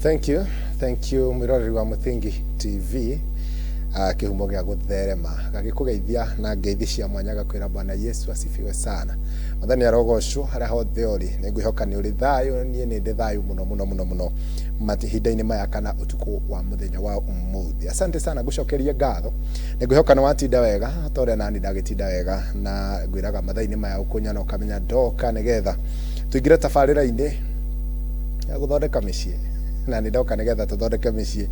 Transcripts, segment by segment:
Thank you, thank you mwiroreri wa Muthingi TV, kihumo gĩa gũtherema gagĩkũgeithia na ngeithi cia mwanya, gakwĩra Bwana Yesu asifiwe sana. Mwathani arogocwo harĩa hothe ũrĩ. Nĩ ngwĩhoka nĩ ũrĩ thayũ. Niĩ nĩ ndĩ thayũ mũno mũno mũno mũno mahinda-inĩ maya kana ũtukũ wa mũthenya wa ũmũthĩ. Asante sana, ngũcokerie ngatho. Nĩ ngwĩhoka nĩ watinda wega ta ũrĩa nani ndagĩtinda wega, na ngwĩraga mathaa-inĩ maya ũkũnyona ũkamenya ndoka nĩgetha tũingĩre tabarĩra-inĩ ya gũthondeka mĩciĩ, na nĩ ndoka nĩgetha tũthondeke mĩciĩ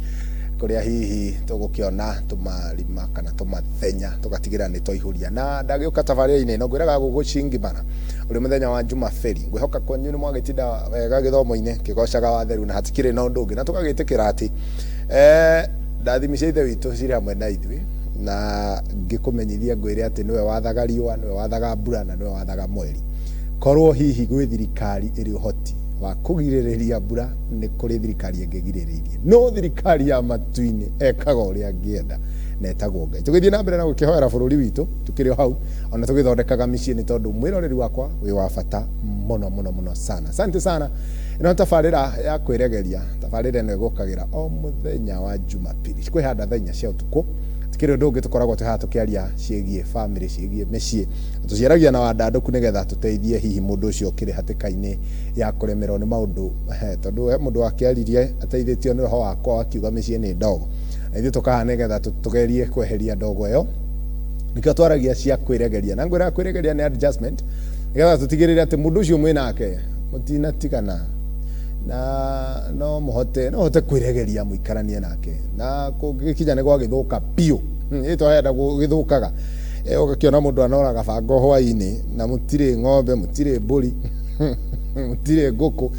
kũrĩa hihi tũgũkĩona tũmarima kana tũmathenya tũgatigĩrĩra nĩ twaihũria. Na ndagĩũka tabarĩra-inĩ ĩno ngwĩraga gũgũcingimana ũrĩ mũthenya wa Jumapili. Ngwĩhoka kwanyu nĩ mwagĩtinda wega gĩthomo-inĩ kĩgocaga watheru na hatikĩrĩ na ũndũ ũngĩ, na tũgagĩtĩkĩra atĩ ndathimi cia Ithe witũ cirĩ hamwe na ithuĩ, na ngĩkũmenyithia ngwĩre atĩ nĩwe wathaga riũa, nĩwe wathaga mbura na nĩwe wathaga mweri. Korwo hihi gwĩ thirikari ĩrĩ ũhoti wa kũgirĩrĩria mbura, nĩ kũrĩ thirikari ĩngĩgirĩrĩirie, no thirikari ya matu-inĩ ekaga ũrĩa angĩenda na etagwo Ngai. Tũgĩthiĩ na mbere na gũkĩhoera bũrũri witũ tũkĩrĩ o hau ona tũgĩthondekaga mĩciĩ, nĩ tondũ mwĩroreri wakwa wĩ wa bata mũno mũno mũno sana. Asante sana. Ĩno tabarĩra ya kwĩregeria, tabarĩra ĩno ĩgũkagĩra o mũthenya wa Jumapili kwĩhanda thaa 4 cia ũtukũ. Tikĩrĩ ũndũ ũngĩ, tũkoragwo twĩ haha tũkĩaria ciĩgiĩ family, ciĩgiĩ mĩciĩ, na tũciaragia na wandandũku nĩgetha tũteithie hihi mũndũ ũcio ũkĩrĩ hatĩka-inĩ ya kũremerwo nĩ maũndũ, tondũ he mũndũ wakĩaririe ateithĩtio nĩ roho wakwa akiuga mĩciĩ nĩ ndogo, na ithuĩ tũkaha nĩgetha tũgerie kweheria ndogo ĩyo. Nĩkĩo twaragia cia kwĩregeria, na ngwĩraga kwĩregeria nĩ adjustment, nĩgetha tũtigĩrĩre atĩ mũndũ ũcio mwĩ nake mũtinatigana na no mũhote no hote kwĩregeria mũikaranie nake, na kũngĩkinya nĩ gwagĩthũka biũ, ĩ twahenda gũgĩthũkaga, ũgakĩona mũndũ anoraga bango hwainĩ na mũtirĩ ng'ombe, mũtirĩ mbũri, mũtirĩ ngũkũ,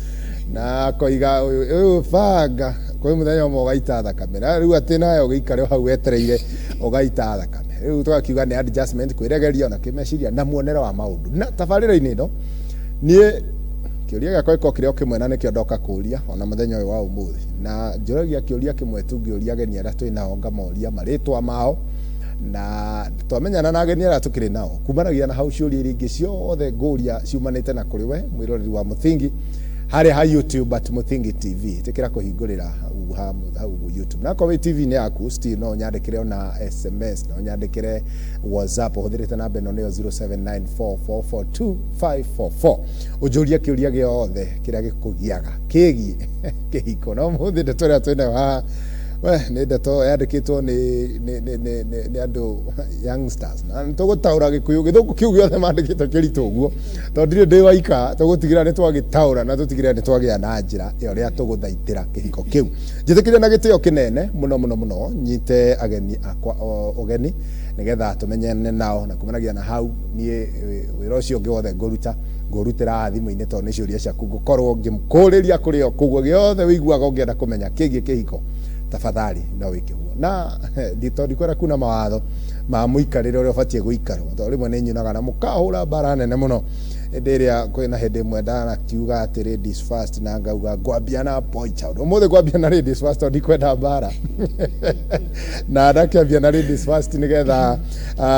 na akoiga ũyũ banga kwĩ mũthenya ũmwe ũgaita thakame, na rĩu atĩ nawe ũgĩikare o hau wetereire ũgaita thakame. Rĩu tũgakiuga nĩ adjustment, kwĩregeria ona kĩmeciria na muonere wa maũndũ. Na tabarĩra-inĩ ĩno niĩ kĩũria gĩakwa gĩkorwo kĩrĩ o kĩmwe, na nĩkĩo ndoka kũria ona mũthenya ũyũ wa ũmũthĩ, na njũragia kĩũria kĩmwe tu ngĩũria ageni arĩa twĩ nao, ngamoria marĩtwa mao, na twamenyana na ageni arĩa tũkĩrĩ nao kumanagia na hau ciũria iria ingĩ ciothe ngũria ciumanĩte na kũrĩ we mwĩroreri wa Mũthingi harĩa ha YouTube at Mũthingi TV. Ĩtĩkĩra kũhingũrĩra hau YouTube, na akorwo wĩ TV-inĩ yaku still no ũnyandĩkĩre ona SMS, no ũnyandĩkĩre WhatsApp ũhũthĩrĩte namba ĩno, nĩyo 0794442544, ũnjũrie kĩũria gĩothe kĩrĩa gĩkũgiaga kĩgiĩ kĩhiko. Na ũmũthĩ ndeto ĩrĩa twĩnayo haha we nĩ ndeto yandĩkĩtwo nĩ andũ youngsters, na nĩ tũgũtaũra Gĩkũyũ. Gĩthũngũ kĩu gĩothe mandĩkĩte kĩritũ ũguo, tondũ ndirĩ ndĩ waika, tũgũtigĩra nĩ twagĩtaũra na tũtigĩrĩra nĩ twagĩa na njĩra ya ũrĩa tũgũthaitĩra kĩhiko kĩu. Njĩtĩkĩria na gĩtĩo kĩnene mũno mũno mũno nyite ageni akwa ũgeni nĩgetha tũmenyane nao, na kumanagia na hau niĩ wĩra ũcio ũngĩ wothe ngũruta ngũrutĩra haha thimũ-inĩ, tondũ nĩ ciũria ciaku ngũkorwo ngĩkũrĩria kũrĩ o. Koguo gĩothe wĩiguaga ũngĩenda kũmenya kĩgiĩ kĩhiko, tafadhali no wĩke ũguo, na tondũ ndikwenda kuna mawatho ma mũikarĩre ũrĩa ũbatiĩ gũikarwo, tondũ rĩmwe nĩ nyunaga na mũkahũra mbara nene mũno hĩndĩ ĩrĩa kwĩna hĩndĩ ĩmwe ndanakiuga atĩ ladies first, na ngauga ngwambia na boy child. Ũmũthĩ ngwambia na ladies first tondũ ndikwenda mbara, na ndakĩambia na ladies first nĩgetha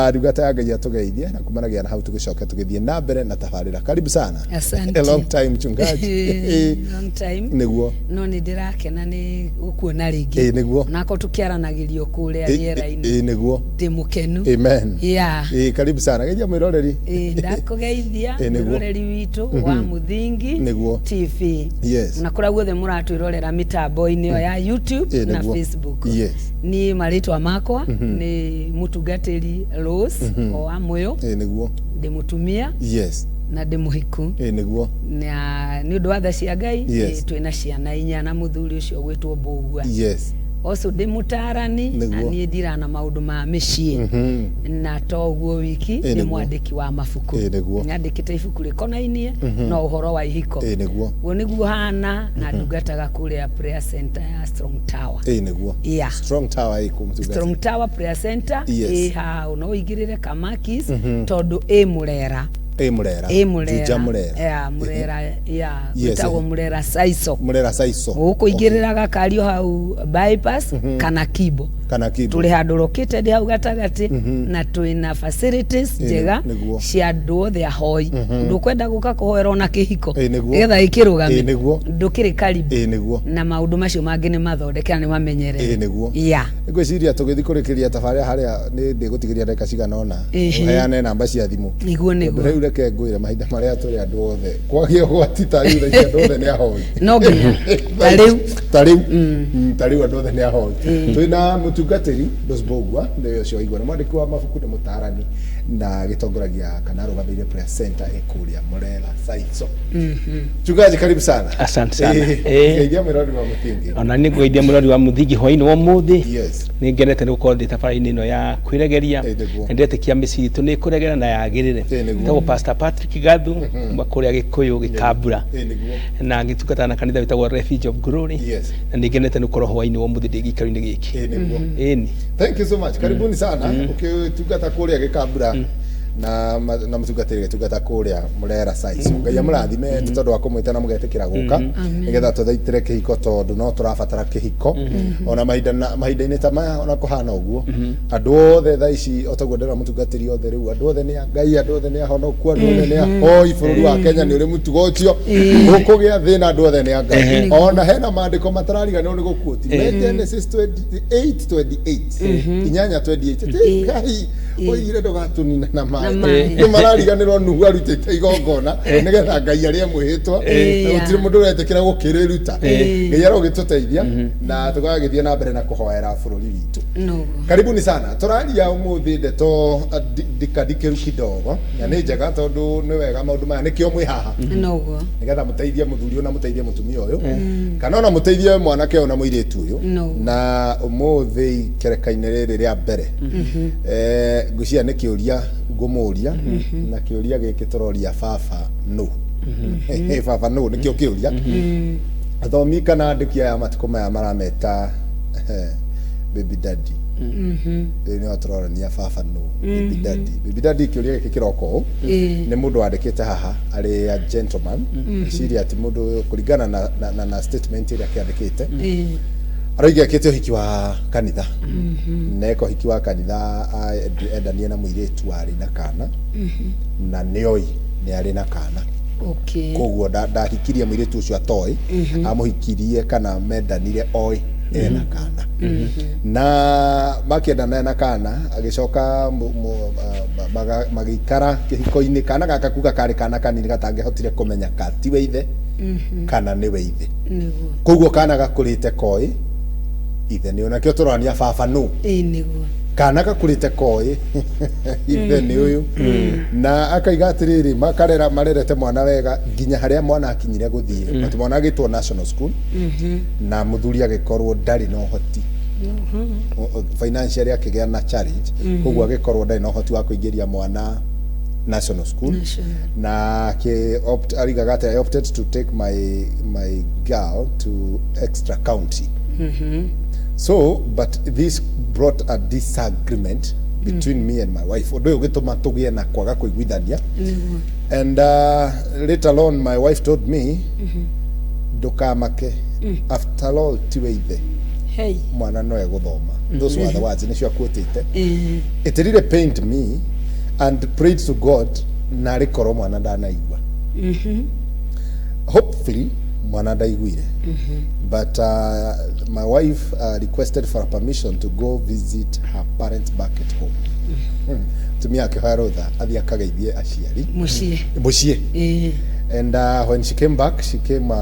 ndungata ya Ngai atũgeithie, na kumanagia na hau tũgĩcoke tũgĩthiĩ na mbere na tabarĩra. Karibu sana. Asante. A long time, mchungaji. Long time. Nĩguo. No nĩ ndĩrakena nĩ gũkuona rĩngĩ. Ĩ nĩguo. Nako tũkĩaranagĩrio kũrĩa rĩera-inĩ. Ĩ nĩguo. Ndĩ mũkenu. Amen. Yeah. Ĩ karibu sana, geithia mwĩroreri. Ĩ ndakũgeithia Ĩ, nĩguo. mwĩroreri witũ wa Mũthingi Nĩguo. TV. Yes. Na kũrĩa guothe mũratwĩrorera mĩtambo-inĩ ĩyo ya YouTube Ĩ, na nĩguo. Facebook. Yes. Niĩ marĩtwa makwa nĩ mũtungatĩri Rose o wa Mũyũ. Ĩ nĩguo. Ndĩ mũtumia na ndĩ mũhiku. Ĩ nĩguo. Na nĩ ũndũ wa tha cia Ngai twĩna ciana 4 na mũthuri ũcio ũgwĩtwo Mbũgua. Also ndĩ mũtaarani na niĩ ndirana maũndũ ma mĩciĩ, na to ũguo wiki, nĩ mwandĩki wa mabuku. Ĩ nĩguo. Nyandĩkĩte ibuku rĩkonainie na ũhoro wa ihiko. Ĩ nĩguo. Guo nĩguo hana, na ndungataga kũrĩa prayer center ya Strong Tower. Ĩ nĩguo. Yeah. Strong Tower ĩ kũ, mũtungatĩri? Strong Tower Prayer Center Yes. ĩ haha, no ũingĩrĩre Kamakis tondũ ĩ Mũrera. Ĩ Murera. Ĩ Murera. Juja Murera. Ya Murera ya. Yes, wĩtagwo eh. Murera Saiso. Murera Saiso. Gũkũ igĩrĩra gakario hau bypass kana Kibo. Kana Kibo. Tũrĩ handũ located hau gatagatĩ na twĩna facilities njega cia andũ othe ahoi. Ndũkwenda gũka kũhoera ona kĩhiko nĩgetha gĩkĩrũgame, ndũkĩrĩ karibu. Ĩ nĩguo. Na maũndũ macio mangĩ nĩ mathondeke na nĩ mamenyerere. Ĩ nĩguo. Ngwĩciria tũgĩthiĩ kũrĩkĩria tabarĩra harĩa nĩ ndĩgũtigĩria ndagĩka cigana ũna ũheane namba cia thimũ. Nĩguo, nĩguo. Rĩu reke ngwĩre, mahinda marĩa tũrĩ, andũ othe kwagĩa ũgwati ta rĩu thaa ici, andũ othe nĩ ahoi. No nginya ta rĩu. Ta rĩu. Ta rĩu andũ othe nĩ ahoi. Twĩna mũtungatĩri Rose Mbũgua, nĩwe ũcio waigua, nĩ mwandĩki wa mabuku, nĩ mũtaarani na gĩtongoragia kana arũgamĩrĩire prayer center ĩ kũrĩa Murera Saiso. Mchungaji, karibu sana. Asante sana. Geithia mwĩrori wa mũthingi. Ona nĩ ngũgeithia mũrori wa mũthingi hwainĩ wa ũmũthĩ. Nĩ ngenete nĩ gũkorwo ndĩ tabarĩra-inĩ ĩno ya kwĩregeria. Nĩguo. Na ndĩretĩkia mĩciĩ itũ nĩ ĩkũregera na yagĩrĩre. Nĩguo. Tagwo Pastor Patrick Gathu kuma kũrĩa Gĩkũyũ Gĩkambura, Nĩguo. na ngĩtungataga na kanitha wĩtagwo Refuge of Glory, na nĩ ngenete nĩ gũkorwo hwainĩ wa ũmũthĩ ndĩ gĩikaro-inĩ gĩkĩ. Nĩguo. Ĩni. Thank you so much. Karibuni sana. Ukitungata kũrĩa Gĩkambura na mũtungatĩri gĩtungata kũrĩa Murera Saiso. Ngai amũrathime nĩ tondũ wa kũmwĩta na mũgetĩkĩra gũka nĩgetha tũthaitĩre kĩhiko, tondũ no tũrabatara kĩhiko ona mahinda na mahinda-inĩ ta maya ona kũhana ũguo. Andũ othe thaa ici, o taguo ndĩra mũtungatĩri, othe rĩu andũ othe nĩ a Ngai, andũ othe nĩ ahonoku, andũ othe nĩ ahoi. Bũrũri wa Kenya nĩ ũrĩ mũtugo ũcio, gũkũgĩa thĩna andũ othe nĩ a Ngai. Ona hena maandĩko matarariganĩrwo nĩ gũkuoti me Genesis 28:28, 8:28, Ti Ngai oigire ndũgatũnina na maĩ. Na maĩ. Nĩ marariganĩrwo Nuhu arutĩte igongona nĩgetha Ngai arĩe mwĩhĩtwa, na gũtirĩ mũndũ ũretĩkĩra gũkĩrĩruta. Ngai arogĩtũteithia na tũgagĩthiĩ na mbere na kũhoera bũrũri witũ. Noguo. Karibuni sana. Tũraria ũmũthĩ ndeto ndikandikĩru kidogo, na nĩ njega tondũ nĩ wega maũndũ maya, nĩkĩo mwĩ haha, nĩgetha mũteithie mũthuri ũyũ na mũteithie mũtumia ũyũ, kana ona mũteithie mwanake ũyũ na mũirĩtu ũyũ. No. Na ũmũthĩ ikereka-inĩ rĩrĩ rĩa mbere, ngwĩciria nĩ kĩũria ngũmũria, na kĩũria gĩkĩ tũroria, baba nũ? Baba nũ? Nĩkĩo kĩũria. Athomi kana andĩki aya matukũ maya marameta baby daddy. Rĩu nĩho tũrorania baba nũ, baby daddy. Baby daddy, kĩũria gĩkĩ kĩroka ũũ. Nĩ mũndũ wandĩkĩte haha arĩ a gentleman. Ngwĩciria atĩ mũndũ ũyũ, kũringana na statement ĩrĩa akĩandĩkĩte, aroiga ekĩte ũhiki wa kanitha, na eka ũhiki wa kanitha endanie na mũirĩtu warĩ na kana, na nĩoĩ nĩ arĩ na kana. Koguo ndahikirie mũirĩtu ũcio atoĩ, amũhikirie kana mendanire oĩ ena kana, na makĩendana ena kana, agĩcoka magĩikara kĩhiko-inĩ. Kana gaka kuga karĩ kana kanini gatangĩhotire kũmenya ka tiwe ithe kana nĩwe ithe. Koguo kana gakũrĩte koĩ ithe nĩ nakĩo tũrania baba nũ. Nĩguo. Kana gakũrĩte koĩ ithe nĩ ũyũ, na akaiga atĩrĩrĩ, makarera marerete mwana wega nginya harĩa mwana akinyire gũthiĩ, but mwana agĩtwo national school na mũthuri agĩkorwo ndarĩ na ũhoti. Financially akĩgĩa na challenge, koguo agĩkorwo ndarĩ na ũhoti wa kũingĩria mwana national school. National. Na akĩ opt, arigaga atĩ, "I opted to take my girl to extra county, so but this brought a disagreement between me and my wife." Ũndũ ũyũ ũgĩtũma tũgĩe na kwaga kũiguithania. And later on my wife told me, "Ndũkamake, after all tiwe ithe." Hey. Mwana no egũthoma. Those were the words, nĩcio akuĩtĩte. It really pained me and prayed to God narĩ korwo mwana ndanaigua. Hopefully mwana ndaiguire, but my wife requested for permission to go visit her parents back at home. Tumia akĩhoya rũtha athiĩ akageithie aciari Mũciĩ. Mũciĩ. And when she came back, she came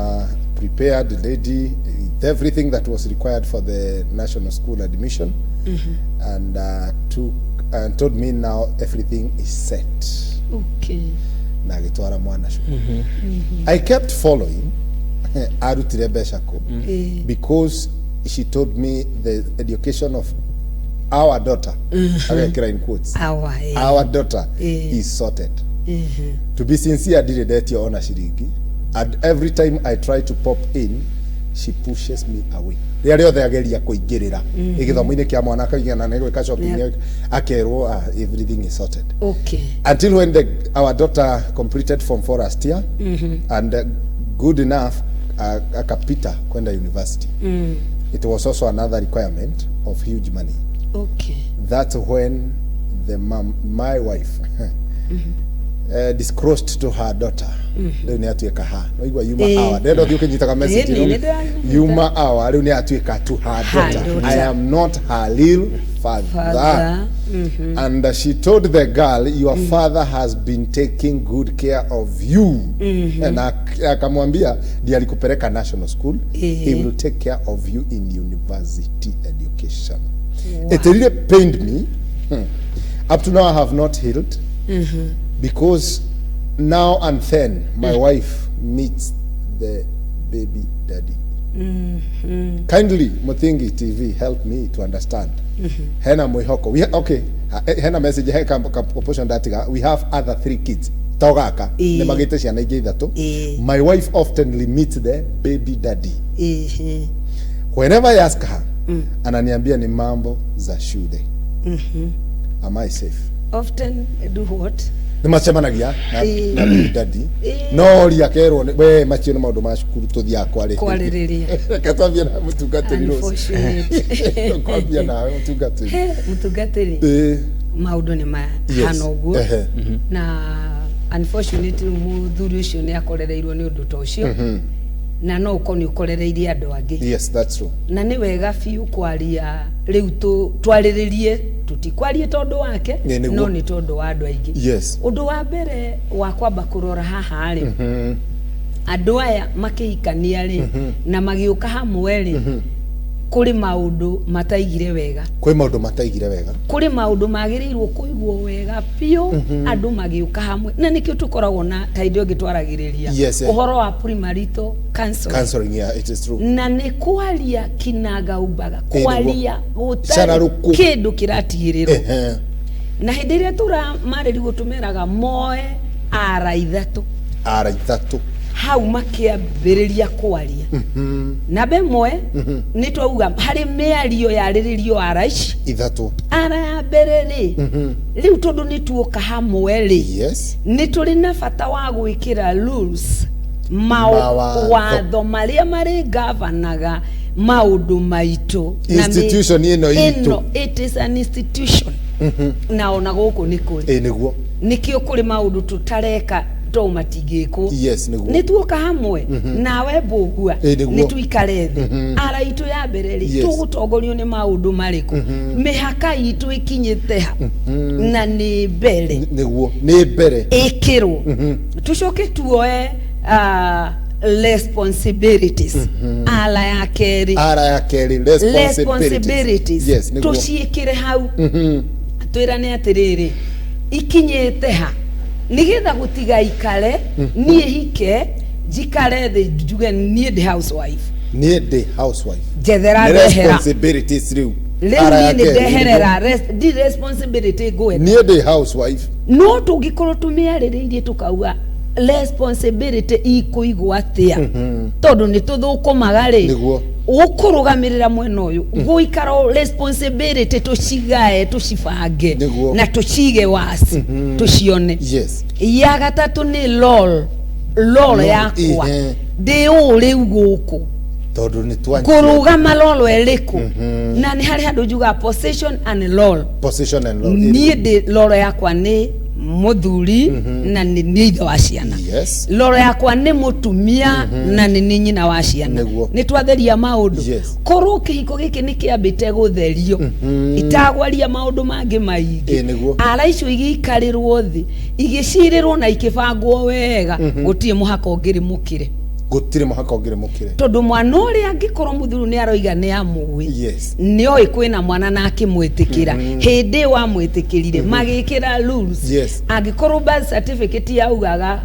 prepared, ready with everything that was required for the national school admission, and took and told me now everything is set. Na agĩtwara mwana cukuru. I kept following arutire mbeca kũ, because she told me the education of our daughter, agekĩra in quotes, Our, our daughter is sorted. To be sincere, ndirĩ ndetio ona ciringi, and every time I try to pop in She pushes me away. Rĩrĩa rĩothe ageria kũingĩrĩra gĩthomo-inĩ kĩa mwana, akaigana nĩ gwĩka shopping, akerwo, "Ah, everything is sorted." Until when our daughter completed form 4 last year and good enough, akapita kwenda university. It was also another requirement of huge money. That's when the mom, my wife, disclosed to her daughter, rĩu nĩ atuĩka ha no igua yuma awa ndĩrenda ũthiĩ ũkĩnyitaga message. Rĩu Nĩ ndĩranyita. Yuma awa rĩu nĩ atuĩka to her Her daughter, daughter. "I am not her real father." Father. And she told the girl, "Your father has been taking good care of you." Na akamwambia ndiye alikupeleka national school. He will take care of you in university education. It really pained me. Up to now I have not healed because now and then my wife meets the baby daddy. Kindly, Muthingi TV, help me to understand. Hena mwihoko we, okay, hena message he ka portion ndatiga. We have other three kids to gaka nĩ magĩte ciana ingĩ ithatũ. My wife oftenly meets the baby daddy. Whenever I ask her, ananiambia ni mambo za shule. Am I safe? Often do what? Nĩ macemanagia na baby daddy, no ria kerwo we macio nĩ maũndũ ma cukuru tũthiaga kwarĩrĩria. Kwarĩrĩria. Reke twambie na mũtungatĩri Rose. Unfortunate. Kwambia nawe, mũtungatĩri. He, mũtungatĩri, maũndũ nĩ mahana ũguo. Na unfortunately mũthuri ũcio nĩ akorereirwo nĩ ũndũ ta ũcio, na no ũkorwo nĩ ũkorereirie andũ angĩ. Yes, that's true. Na nĩ wega biũ kwaria rĩu, twarĩrĩrie, tũtikwarie tondũ wake, Nĩguo. no nĩ tondũ wa andũ aingĩ. Ũndũ wa mbere wa kwamba kũrora haha rĩ, andũ aya makĩhikania rĩ na magĩũka hamwe rĩ, kũrĩ maũndũ mataigire wega. Kwĩ maũndũ mataigire wega. Kũrĩ maũndũ magĩrĩirwo kũigwo wega biũ andũ magĩũka hamwe, na nĩkĩo tũkoragwo na ta hĩndĩ ĩyo ĩngĩ twaragĩrĩria ũhoro wa premarital counseling. Counseling, yeah, it is true. Na nĩ kwaria kinagaubaga, Nĩguo. kwaria gũtarĩ Cararũkũ. kĩndũ kĩratigĩrĩrwo. Na hĩndĩ ĩrĩa tũramarĩrigwo, tũmeraga moe ara 3. Ara 3. Hau makĩambĩrĩria kwaria, namba 1 nĩ twauga harĩ mĩario yarĩrĩrio ara ici 3. Ara ya mbere rĩ, rĩu tondũ nĩ tuoka hamwe rĩ, nĩ tũrĩ na bata wa gwĩkĩra rules, Mawatho. mawatho marĩa marĩ gavanaga maũndũ maitũ. Na Institution ĩno itũ. Ĩno, it is an institution, na ona gũkũ nĩ kũrĩ. Nĩguo. Nĩkĩo kũrĩ maũndũ tũtareka to matingĩkwo. Nĩguo. Nĩ tuoka hamwe nawe mbũgua, Nĩguo. nĩ tuikare thĩ, ara itũ ya mbere rĩ, tũgũtongorio nĩ maũndũ marĩkũ, mĩhaka itũ ĩkinyĩte ha, na nĩ mbere Nĩguo, nĩ mbere. Ĩkĩrwo, tucoke tuoe responsibilities, ala ya kerĩ. Ara ya kerĩ, responsibilities. Responsibilities. Nĩguo. Tũciĩkĩre hau, twĩrane atĩrĩrĩ, ikinyĩte ha, nĩgetha gũtigaikare niĩ hike njikare thĩ njuge niĩ ndĩ housewife. Niĩ ndĩ housewife. Njethera Nĩ ndehera. responsibilities rĩu. Rĩu Ara ya niĩ nĩ kerĩ, ndeherera ndi responsibility ngwenda. Niĩ ndĩ housewife. No tũngĩkorwo tũmĩarĩrĩirie, tũkauga responsibility ikũigwo atĩa, tondũ nĩ tũthũkũmaga rĩ, ũkũrũgamĩrĩra mwena ũyũ, gũikara responsibility tũcigae, tũcibange na tũcige waci tũcione. Ya gatatũ nĩ role, role Role, yakwa, ndĩ ũũ rĩu gũkũ Tondũ nĩ twa kũrũgama role ĩrĩkũ, na nĩ harĩ handũ njugaga position and role. Position and role. Niĩ ndĩ role yakwa nĩ mũthuri na nĩ ithe wa ciana. Role yakwa nĩ mũtumia na nĩ nyina wa ciana. Nĩ twatheria maũndũ. Korwo kĩhiko gĩkĩ nĩ kĩambĩte gũtherio, itagwaria maũndũ mangĩ maingĩ, ara icio igĩikarĩrwo thĩ, igĩcirĩrwo na ikĩbangwo wega, gũtirĩ mũhaka ũngĩrĩ mũkĩre. Gũtirĩ mũhaka ũngĩrĩ mũkĩre. Tondũ mwana ũrĩa angĩkorwo mũthuri nĩ aroiga nĩ amũĩ, nĩ oĩ kwĩna mwana na akĩmwĩtĩkĩra hĩndĩ ĩyo amwĩtĩkĩrire, magĩkĩra rules. Angĩkorwo birth certificate yaugaga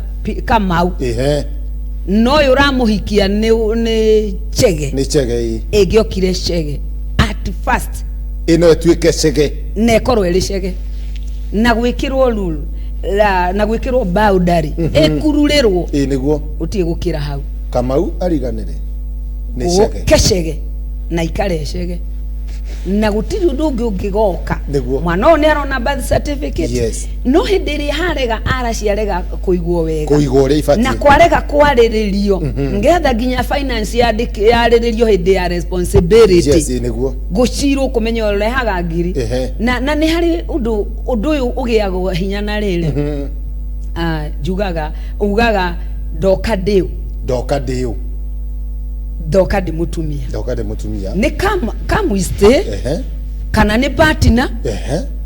Kamau, no ũyũ ũramũhikia nĩ Chege, Nĩ Chege ĩ. Ĩngĩokire Chege at first. Ĩno ĩtuĩke Chege. Na ĩkorwo ĩrĩ Chege na gwĩkĩrwo rule na gwĩkĩrwo boundary, ĩkururĩrwo, Nĩguo. gũtirĩ gũkĩra hau. Kamau ariganĩre. Nĩ cege. Ũke cege na ikare cege na gũtirĩ ũndũ ũngĩ ũngĩgoka. Nĩguo. Mwana ũyũ nĩ arona birth certificate. Yes. No hĩndĩ ĩrĩa harega araciarega kũigwo wega, kũigwo ũrĩa ibatiĩ, na kwarega kwarĩrĩrio ngetha nginya finance yarĩrĩrio hĩndĩ ya responsibility. Yes, nĩguo. Gũcirwo kũmenya ũrehaga ngiri. Na nĩ harĩ ũndũ ũyũ ũgĩagwo hinya na rĩrĩ. Ah, njugaga ugaga ndoka ndĩũ, ndoka ndĩũ, ndoka ndĩ mũtumia, ndoka ndĩ mũtumia, nĩ come we stay, kana nĩ partner,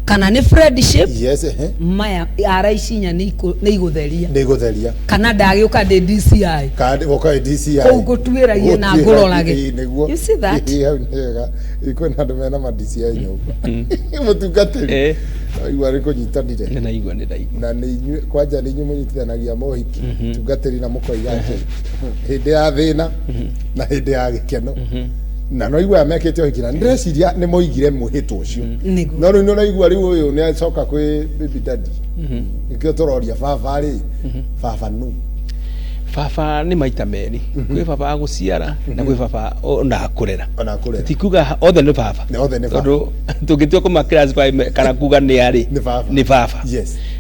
kana nĩ friendship. Yes, maya ara ici inya nĩ igũtheria, nĩ igũtheria, kana ndagĩũka ndĩ DCI. Kana woka DCI. Kũu ngũtuĩragie na ngũrorage. Nĩguo. You see that? Ĩĩ, hau nĩ wega. Ĩĩ, kwĩna andũ mena ma DCI nyũmba. Mũtungatĩri, aigua nĩ kũnyitanire. Nĩ ndaigua, nĩ ndaigua. Na nĩ inyuĩ kwanja, nĩ inyuĩ mũnyitithanagia mohiki, tungatĩri, na mũkoiga atĩ hĩndĩ ya thĩna na hĩndĩ ya gĩkeno, na no igua mekĩte ũhiki, na ndĩreciria nĩ moigire mwĩhĩtwa ũcio. Nĩguo. No rĩu nĩ ũraigua rĩu ũyũ nĩ acoka kwĩ baby daddy, nĩkĩo tũroria baba rĩ, baba nũ? Baba nĩ maita merĩ, kwĩ baba wa gũciara na kwĩ baba ona akũrera. Ona akũrera. Ti kuga othe nĩ baba. Nĩ othe nĩ baba. Tondũ tũngĩtua kũma classify kana kuga nĩ arĩ Nĩ baba. Nĩ baba.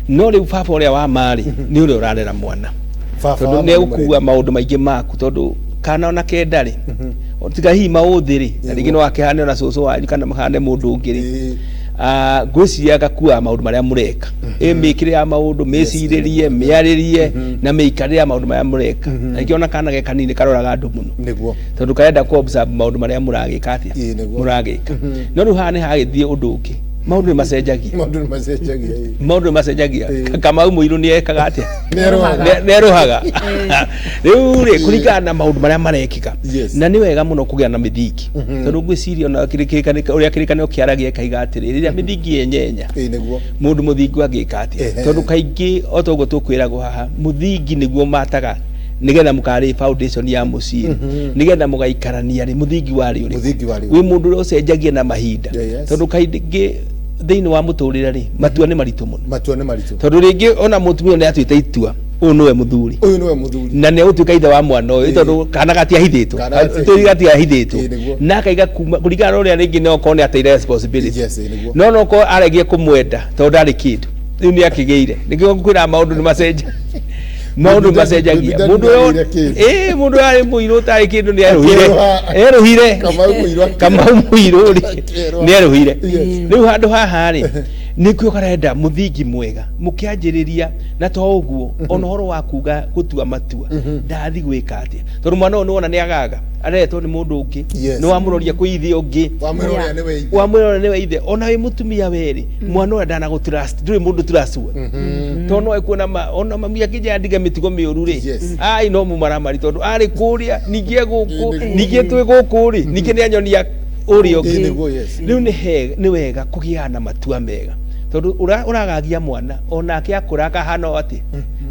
No rĩu baba ũrĩa wa marĩ nĩ ũrĩa ũrarera mwana, Baba tondũ wa nĩ ma nĩ egũkua maũndũ maingĩ maku, tondũ kana ona kenda rĩ, tiga hihi maũthĩ rĩ, na rĩngĩ no akĩhane ona cũcũ wanyu kana mahane mũndũ ũngĩ rĩ. Ngwĩciria gakuaga maũndũ marĩa mũreka, ĩ mĩkĩre ya maũndũ, mĩcirĩrie, mĩarĩrie na mĩikarĩre ya maũndũ marĩa mũreka. Na ningĩ ona kana ge kanini karoraga andũ mũno, tondũ karenda kũ observe maũndũ marĩa mũragĩka atĩa, Ĩĩ, nĩguo. Mũragĩka. No rĩu haha nĩ hagĩthiĩ ũndũ ũngĩ, maũndũ nĩ macenjagia. Maũndũ nĩ macenjagia, ĩĩ. Maũndũ nĩ macenjagia. Kamau mũirũ nĩ ekaga atĩa? Nĩ erũhaga. Nĩ erũhaga. Rĩu rĩ, kũringana na maũndũ marĩa marekĩka, na nĩ wega mũno kũgĩa na mĩthingi, tondũ ngwĩciria ona ũrĩa kĩrĩkanĩro kĩaragia ĩkaiga atĩrĩ, rĩrĩa mĩthingi yenyenya, Ĩĩ, nĩguo. Mũndũ mũthingu angĩka atĩa? Tondũ kaingĩ o ta ũguo tũkwĩragwo haha, mũthingi nĩguo mataga nĩgetha mũkarĩ foundation ya mũciĩ, nĩgetha mũgaikarania rĩ, mũthingi warĩ ũrĩkũ? Mũthingi warĩ Wĩ mũndũ ũrĩa ũcenjagia na mahinda? Yeah, yes. Tondũ kaingĩ thĩinĩ wa mũtũrĩre rĩ, matua nĩ maritũ mũno. Matua nĩ maritũ. Tondũ rĩngĩ ona mũtumia nĩ atuĩte itua, ũyũ nĩwe mũthuri, Ũyũ nĩwe mũthuri, na nĩ egũtuĩka ithe wa mwana ũyũ, tondũ kana gatiahithĩtwo. Kana gatiahithĩtwo. Tũri gatiahithĩtwo. Ĩĩ, nĩguo. Na akaiga kuma kũringana na ũrĩa rĩngĩ no okorwo nĩ ateire responsibility, Yes, ĩĩ, nĩguo. no okorwo aregie kũmwenda tondũ ndarĩ kĩndũ, rĩu nĩ akĩgĩire. Nĩkĩo ngwĩra maũndũ nĩ macenja, maũndũ nĩ macenjagia. Baby daddy Mũndũ ũyũ nĩagĩire kĩndũ. Ĩĩ, mũndũ ũyũ arĩ mũirũ ũtarĩ kĩndũ nĩ erũhire. Akĩerũha. Erũhire. Kamau mũirũ. Kamau mũirũ rĩ, Akĩerũha. nĩ erũhire. Rĩu handũ haha rĩ, nĩkĩo karenda mũthingi mwega mũkĩanjĩrĩria, na to ũguo, ona ũhoro wa kuga gũtua matua, ndathi gwĩka atĩa, tondũ mwana ũyũ nĩwona nĩ agaga areretwo nĩ mũndũ ũngĩ. Nĩ wamũroria kwĩ ithe ũngĩ. Wamwĩra ũrĩa nĩwe ithe. Wamwĩra ũrĩa nĩwe ithe. Ona wĩ mũtumia werĩ, mwana ũrĩa ndanagũtrust, ndũrĩ mũndũ trustworthy, tondũ no ekuona ma ona mami akĩnjĩra ndige mĩtugo mĩũru rĩ, ai no mũmaramari, tondũ arĩ kũrĩa, ningĩ e gũkũ, ningĩ twĩ gũkũ rĩ, ningĩ nĩ anyonia ũrĩa ũngĩ. Ĩĩ, nĩguo, yes. Rĩu nĩ wega kũgĩa na matua mega, tondũ ũragagia mwana onake akũra akahana o atĩ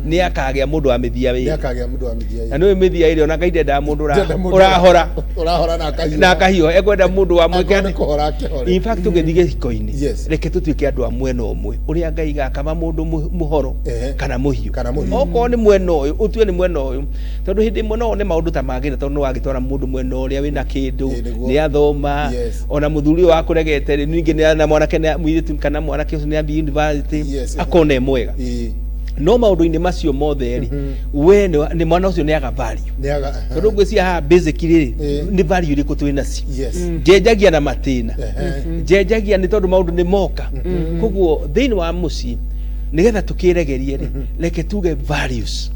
nĩ akagĩa mũndũ wa mĩthia Nĩ wĩrĩ. Akagĩa mũndũ wa mĩthia. Na nĩũĩ mĩthia ĩrĩ ona Ngai ndendaga mũndũ Ndenda mũndũ ũrahora. Ũrahora na akahiũha. Na akahiũha, ekwenda mũndũ wa mwĩke Akorwo nĩ atĩ kũhora akĩhore. In fact, tũgĩthiĩ gĩciko-inĩ, reke tũtuĩke andũ a mwena ũmwe, ũrĩa Ngai gakama mũndũ mũhoro kana mũhiũ. Kana mũhiũ. Okorwo nĩ mwena ũyũ, ũtue nĩ mwena ũyũ, tondũ hĩndĩ ĩmwe no wone maũndũ ta magĩra, tondũ nĩ wagĩtwara mũndũ mwena ũrĩa wĩna kĩndũ, Ĩĩ, nĩguo. nĩ athoma, ona mũthuri ũyũ wakũregete rĩ, ningĩ na mwanake mũirĩtu kana mwanake ũcio nĩ athiĩ university, akona e mwega. No maũndũ-inĩ macio mothe rĩ, we nĩ mwana ũcio nĩ aga value, Nĩ aga. Tondũ ngwĩciria haha basically rĩ, nĩ value irĩkũ twĩ nacio? Njenjagia na matĩna, njenjagia nĩ tondũ maũndũ nĩ moka. Koguo thĩinĩ wa mũciĩ, nĩgetha tũkĩregerie rĩ, reke tuge values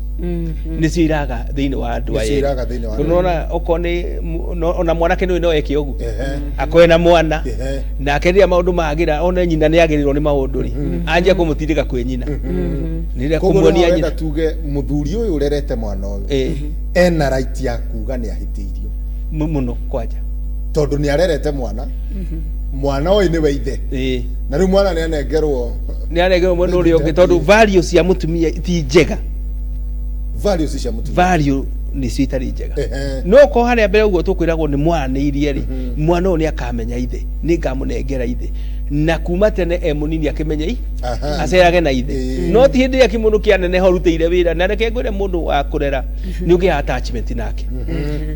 nĩcio iraga thĩinĩ wa andũ Nĩcio aya. iraga thĩinĩ wa Tondũ andũ. nĩwona okorwo nĩ ona mwanake nĩũĩ no eke ũguo, akoe na mwana, nake rĩrĩa maũndũ magĩra, one nyina nĩ agĩrĩrwo nĩ maũndũ rĩ, anjia kũmũtindĩka kwĩ nyina, nĩ rĩrĩa Koguo kũmuonia no nyina. ũrenda tuge mũthuri ũyũ ũrerete mwana ũyũ ena right ya kuga nĩ ahĩtĩirio? Mũno kwanja. Tondũ nĩ arerete mwana, mwana ũyũ nĩwe ithe, na rĩu mwana nĩ anengerwo. Nĩ arengerwo mwena ũrĩa ũngĩ, tondũ value cia mũtumia ti njega. Values cia mũtumia. Value nĩcio itarĩ njega. No korwo harĩa mbere ũguo tũkwĩragwo nĩ mwaranĩirie rĩ, mwana ũyũ nĩ akamenya ithe, nĩ ngamũnengera ithe. Na kuma tene e munini akimenye i Aha. acerage na ithe. No ti hĩndĩ ĩrĩa kĩmũndũ kĩaneneha ũrutĩire wĩra, na reke ngwĩre, mũndũ wa kũrera nĩ ũgĩaga attachment nake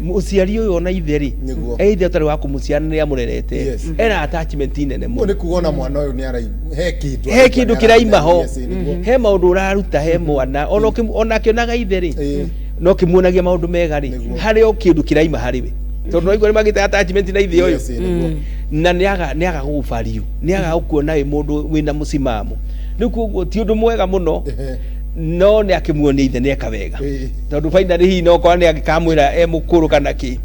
mũciari ũyũ, ona ithe rĩ, e ithe ũtarĩ wa kũmũciara nĩ amũrerete, ena attachment nene Ũguo mũno. Nĩ kuga ona mwana ũyũ nĩ arai he kĩndũ He kĩndũ kĩraima ho. Yes, nĩguo. He maũndũ ũraruta he mwana, ona ona akĩonaga ithe rĩ, no kĩmuonagia maũndũ mega rĩ, harĩ o kĩndũ kĩraima harĩ we, tondũ no igua nĩ magĩte attachment na ithe ũyũ. Yes, nĩguo. Na nĩaga gũgũbariũ, nĩaga gũkuona wĩ mũndũ wĩna mũcimamo. Rĩu koguo ti ũndũ mwega mũno, no nĩ akĩmuonia ithe nĩeka wega, tondũ finally hihi no korwo nĩ angĩkamwĩra e mũkũrũ kana kĩ.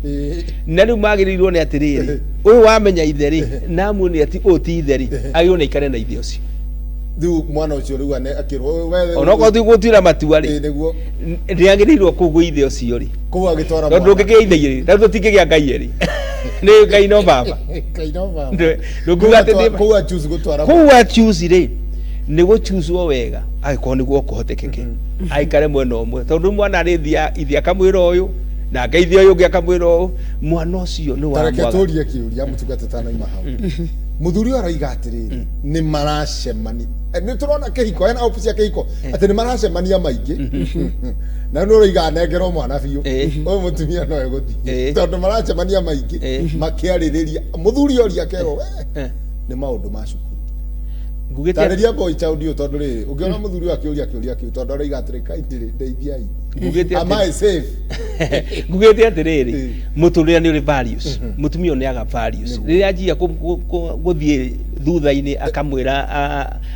Na rĩu magĩrĩirwo nĩ atĩrĩrĩ, ũyũ wamenya ithe rĩ, na amuonia ti ũyũ ti ithe rĩ, agĩrĩirwo nĩ aikare na ithe ũcio. Rĩu mwana ũcio rĩu akĩrwo Onokorwo ti gũtuĩra matua rĩ, Nĩguo. Nĩagĩrĩirwo kũu gwĩ ithe ũcio rĩ, Kũu agĩtwara tondũ mwana. ndũngĩgĩa ithe rĩ, na tũtingĩgĩa Ngai erĩ, nĩ Ngai no baba. Ngai no baba. Ndũngiuga atĩ Kũu achoose gũtwara kũu achuzi rĩ, nĩ gũchuzwo wega, angĩkorwo nĩguo kũhotekeke aikare mwena ũmwe, tondũ mwana arĩthia ithe akamwĩra ũyũ, na ngeithia ũyũ ũngĩ akamwĩra ũũ, mwana ũcio nĩ wa Tareke mwaga. tũrie kĩũria, mũtungata, tanaima hau. Mũthuri ũyũ aroiga atĩrĩrĩ, nĩ maracemania. Nĩ tũrona kĩhiko hena hope cia kĩhiko atĩ nĩ maracemania maingĩ, na nĩ ũroiga anengerwo mwana biũ. Ũyũ mũtumia no egũthiĩ tondũ maracemania maingĩ makĩarĩrĩria. Mũthuri oria akerwo, "We, nĩ maũndũ ma cukuru." Ngugĩte Tarĩria boy child ũyũ, tondũ rĩrĩ ũngĩona mũthuri ũyũ akĩũria kĩũria kĩu, tondũ aroiga atĩrĩ, "Kindly ndeithiai." Ngugĩte Am I safe? Ngugĩte atĩrĩrĩ, mũtũrĩre nĩ ũrĩ values. Mũtumia ũyũ nĩ aga values. Rĩrĩa anjia gũthiĩ thutha-inĩ, akamwĩra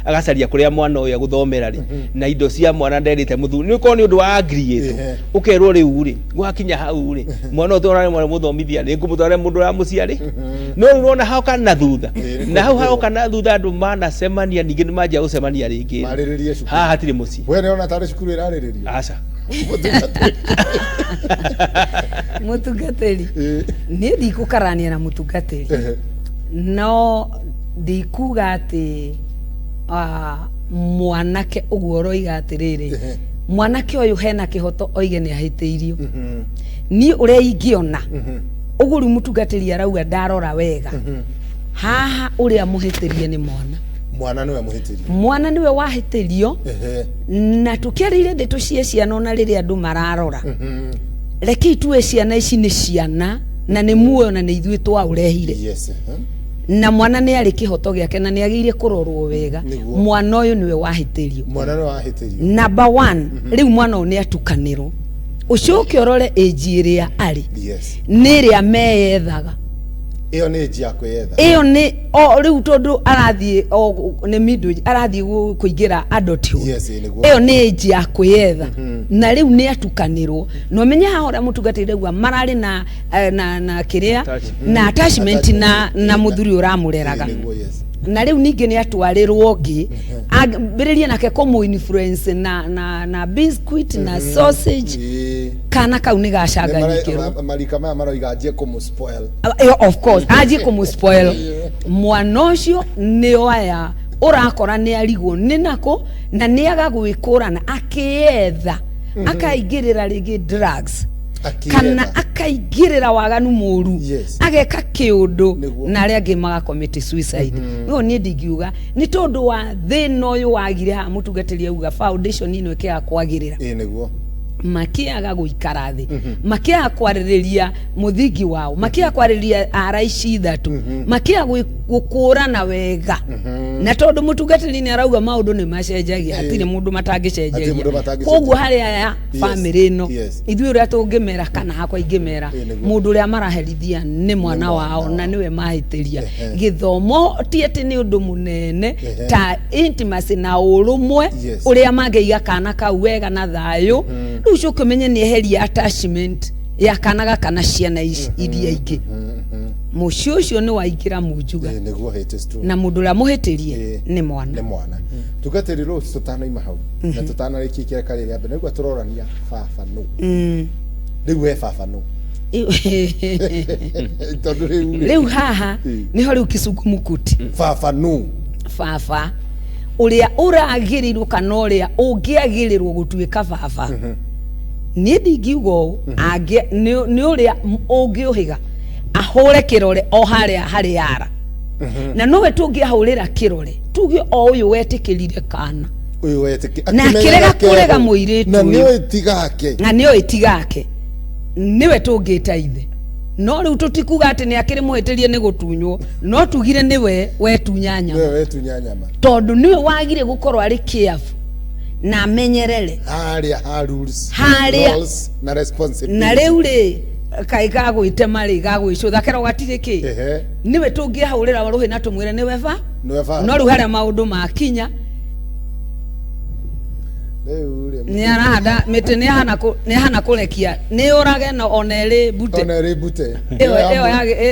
agacaria kũrĩa mwana ũyũ egũthomera rĩ, na indo cia mwana nderĩte mũthuri, nĩ ũkorwo nĩ ũndũ wa agree ũkerwo rĩu rĩ, gwakinya hau rĩ, mwana ũyũ tũrarĩ mwana mũthomithia nĩ ngũmũtwara mũndũ ũramũciarĩ, no rĩu ũrona hoka na thutha, na hau haroka na thutha, andũ manacemania ningĩ nĩ manjia gũcemania rĩngĩ. Marĩrĩrie cukuru. Haha hatirĩ mũciĩ. We nĩona tarĩ cukuru ĩrarĩrĩrio? Aca. Mũtungatĩri. Mũtungatĩri, niĩ ndikũkarania na mũtungatĩri, no ndikuga atĩ mwanake ũguo ũroiga atĩrĩrĩ, mwanake ũyũ hena kĩhoto oige nĩ ahĩtĩirio. Niĩ ũrĩa ingĩona ũguo rĩu mũtungatĩri arauga, ndarora wega haha, ũrĩa mũhĩtĩrie nĩ mwana. Mwana nĩwe mũhĩtĩrio. Mwana nĩwe wahĩtĩrio. Na tũkĩarĩire ndeto cia ciana, ona rĩrĩa andũ mararora, rekei tuwe ciana ici nĩ ciana na nĩ muoyo na nĩ ithuĩ twaũrehire. Na mwana nĩ arĩ kĩhoto gĩake na nĩ agĩrĩire kũrorwo wega. Mwana ũyũ nĩwe wahĩtĩrio. Mwana nĩwe wahĩtĩrio. Number one, rĩu mwana ũyũ nĩ atukanĩrwo, ũcoke ũrore ĩnji ĩrĩa arĩ, nĩ ĩrĩa meyethaga. Ĩyo nĩ ĩnji ya kwĩyetha. Ĩyo nĩ o rĩu tondũ arathiĩ o nĩ middle age, arathiĩ kũingĩra adulthood. Yes, nĩguo. Ĩyo nĩ age ya kwĩyetha, na rĩu nĩ atukanĩrwo, na ũmenye haha ũrĩa mũtungatĩri auga mararĩ na na kĩrĩa Attachment. na attachment na mũthuri ũramũreraga. Nĩguo, yes. Na rĩu ningĩ nĩ atwarĩrwo ũngĩ, ambĩrĩrie nake kũmũ influence na biscuit na sausage. Kana kau nĩ gacanganyikĩrwo. Marika maya maroiga anjie kũmũ spoil. Of course anjie kũmũ spoil. Mwana ũcio nĩ aya ũrakora nĩ arigwo nĩ nakũ, na nĩ aga gwĩkũrana, akĩyetha, akaingĩrĩra rĩngĩ drugs kana Akĩyetha. Akaingĩrĩra waganu mũru, ageka kĩũndũ, na arĩa angĩ magacommit suicide. No niĩ ndingiuga nĩ tondũ wa thĩna ũyũ wagire haha. Mũtungatĩri auga foundation ĩno ĩkĩaga kwagĩrĩra, Ĩĩ, nĩguo. Makĩaga gũikara thĩ, makĩaga kwarĩrĩria mũthingi wao, makĩaga kwarĩrĩria ara ici ithatũ, makĩaga gũkũrana wega. Na tondũ mũtungatĩri nĩ arauga maũndũ nĩ macenjagia, hatirĩ mũndũ Hatirĩ matangĩcenjeria. Mũndũ matangĩcenjeria. Koguo harĩ aya bamĩrĩ ĩno, ithuĩ ũrĩa tũngĩmera kana hakwa ingĩmera, Ĩĩ, nĩguo. Mũndũ ũrĩa maraherithia nĩ mwana wao na nĩwe mahĩtĩria. Gĩthomo ti atĩ nĩ ũndũ mũnene ta intimacy na ũrũmwe, ũrĩa mangĩiga kana kau wega na thayũ. Rĩu ũcoke ũmenye nĩ eheria attachment ya kana gaka na ciana ici iria ingĩ, mũciĩ ũcio nĩ waingĩra munjuga. Ĩĩ, nĩguo, it is true. Na mũndũ ũrĩa mũhĩtĩrie nĩ mwana. Nĩ mwana. Tungatĩri, Rose, tũtanaima hau na tũtanarĩkia ikereka rĩrĩa mbere, nĩguo tũrorania baba nũ. Rĩu we baba nũ? Tondũ rĩu rĩ, Rĩu haha nĩho rĩu kĩcungumukuti. Baba nũ? Baba ũrĩa ũragĩrĩirwo kana ũrĩa ũngĩagĩrĩrwo gũtuĩka baba, niĩ ndingiuga ũũ, nĩ ũrĩa ũngĩũhĩga ahũre kĩrore o harĩa harĩ yara. Na nowe tũngĩahũrĩra kĩrore tuge o ũyũ wetĩkĩrire kana Ũyũ wetĩki Na akĩrega kũrega mũirĩtu na ũyũ. Nĩoĩ tigake. Na nĩoĩ tigake, nĩwe tũngĩta ithe. No rĩu tũtikuga atĩ nĩ akĩrĩ mũhĩtĩrie nĩ gũtunywo, no tugire nĩwe wetunya nyama. Nĩwe wetunya nyama. Tondũ nĩwe wagire gũkorwo arĩ careful na amenyerere harĩa ha rules, Harĩa. roles na responsibility. Na rĩu rĩ, kaĩ gagwĩtema rĩ, gagwĩcũtha kero gatirĩ kĩ. Nĩwe tũngĩahũrĩra rũhĩ na tũmwĩre nĩwe ba. Nĩwe baba. No rĩu harĩa maũndũ makinya, Rĩu rĩ, nĩ arahanda mĩtĩ, nĩ ahana kũrekia nĩ ũrage na ona ĩrĩ mbute. Ona ĩrĩ mbute. Ĩyo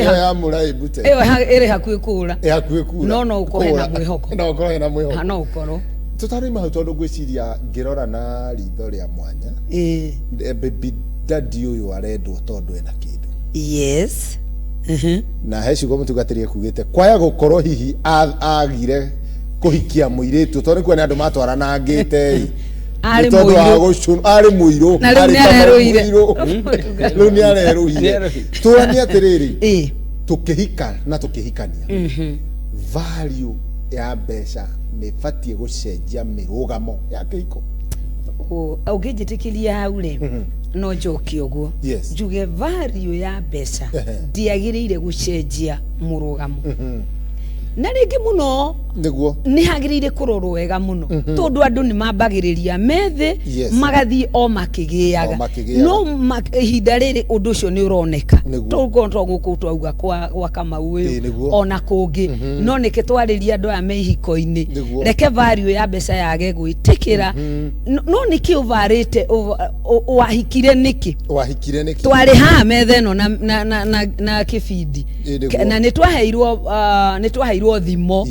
Ĩyo ya mũra ĩ mbute. Ĩyo ĩrĩ hakuhĩ kũra. Ĩ hakuhĩ kura. No ũkorwo hena Kũra. mwĩhoko. No ũkorwo hena mwĩhoko. Ha, no ũkorwo. Tũtaraima hau, tondũ ngwĩciria ngĩrora na ritho rĩa mwanya, baby daddy ũyũ arendwo tondũ ena kĩndũ. Na he ciugo mũtungatĩri ekugĩte kwaya gũkorwo hihi agire kũhikia mũirĩtu tondũ nĩ kuona andũ matwaranangĩte ĩ. Arĩ Nĩ tondũ wa mũirũ. Arĩ mũirũ. Na rĩu Arĩ nĩ Kamau arerũire. mũirũ. Rĩu nĩ arerũire. Nĩarerũire. Tũranie atĩrĩrĩ, tũkĩhika na tũkĩhikania, value ya mbeca nĩ ĩbatiĩ gũcenjia mĩrũgamo ya kĩhiko? Ũngĩnjĩtĩkĩria hau rĩ, no njokie ũguo. Njuge value ya mbeca ndĩagĩrĩire gũcenjia mũrũgamo, na rĩngĩ mũno nĩ hagĩrĩire kũrorwo wega mũno, tondũ andũ nĩ mambagĩrĩria methĩ, magathiĩ o makĩgĩaga. O makĩgĩaga. No ihinda rĩrĩ ũndũ ũcio nĩ ũroneka. Tũkorwo to gũkũ twauga kwa Kamau ũyũ, ona kũngĩ, no nĩkĩ twarĩria andũ aya me ihiko-inĩ. Reke value ya mbeca yage gwĩtĩkĩra. No nĩkĩ ũvarĩte wahikire nĩkĩ? Wahikire nĩkĩ? Twarĩ haha metha ĩno na kĩbindi. Na nĩ twaheirwo thimo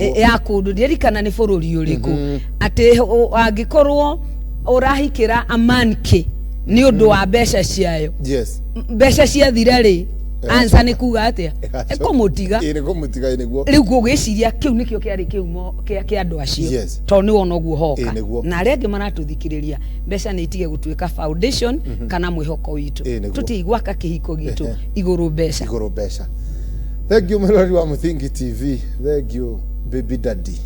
ya kũndũ, ndirikana nĩ bũrũri ũrĩkũ, atĩ angĩkorwo ũrahikĩra amanke nĩ ũndũ wa mbeca ciayo, mbeca ciathira rĩ, ansa nĩ kuga atĩa? Ĩkũmũtiga. Ĩ, nĩ kũmũtiga, ĩ, nĩguo. Rĩu ngũgĩciria kĩu nĩkĩo kĩarĩ kĩhumo kĩa andũ acio, tondũ nĩ wona ũguo hoka. Na arĩa angĩ maratũthikĩrĩria, mbeca nĩ itige gũtuĩka foundation kana mwĩhoko witũ. Tũtige gwaka kĩhiko gitũ igũrũ mbeca. Igũrũ mbeca. Thank you, mwĩrori wa Mũthingi TV. Thank you, baby daddy,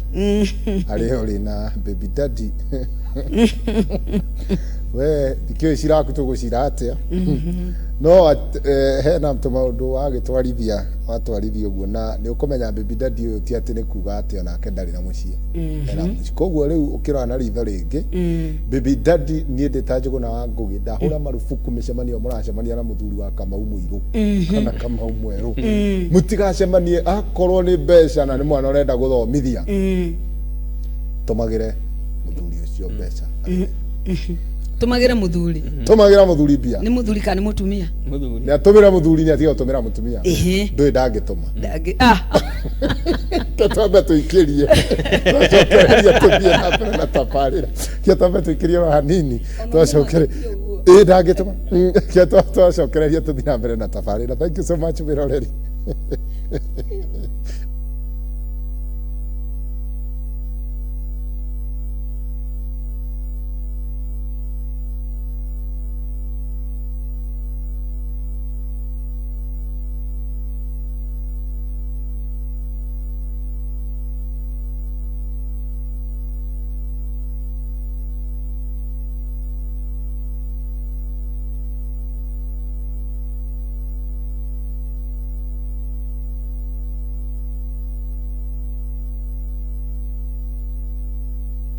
harĩa ũrĩ na baby daddy. We ndikĩũĩ ciraku tũgũcira atĩa, no hena tũmaũndũ wagĩtwarithia, watwarithia ũguo, na nĩ ũkũmenya baby daddy ũyũ ti atĩ nĩ kuga atĩ onake ndarĩ na mũciĩ, ena mũciĩ. Koguo rĩu ũkĩrora na ritho rĩngĩ, baby daddy, niĩ ndĩ ta Njũgũna wa Ngũgĩ, ndahũra marubuku mĩcemanio mũracemania na mũthuri wa Kamau mũirũ kana Kamau mwerũ, mũtigacemanie. Akorwo nĩ mbeca na nĩ mwana ũrenda gũthomithia, tũmagĩre mũthuri ũcio mbeca. Tũmagĩre mũthuri. Tũmagĩra mũthuri mbia. Nĩ mũthuri kana nĩ mũtumia? Mũthuri. Nĩ atũmĩre mũthuri, nĩ atiga gũtũmĩra mũtumia. Ndũĩ ndangĩtũma. Ah. Twambe tũikĩrie, twacokereria tũthiĩ na mbere na tabarĩra. Kia twambe tũikĩrie o hanini, twacokere ĩ ndangĩtũma. Kia twacokereria tũthiĩ na mbere na tabarĩra. Thank you so much, mwĩroreri.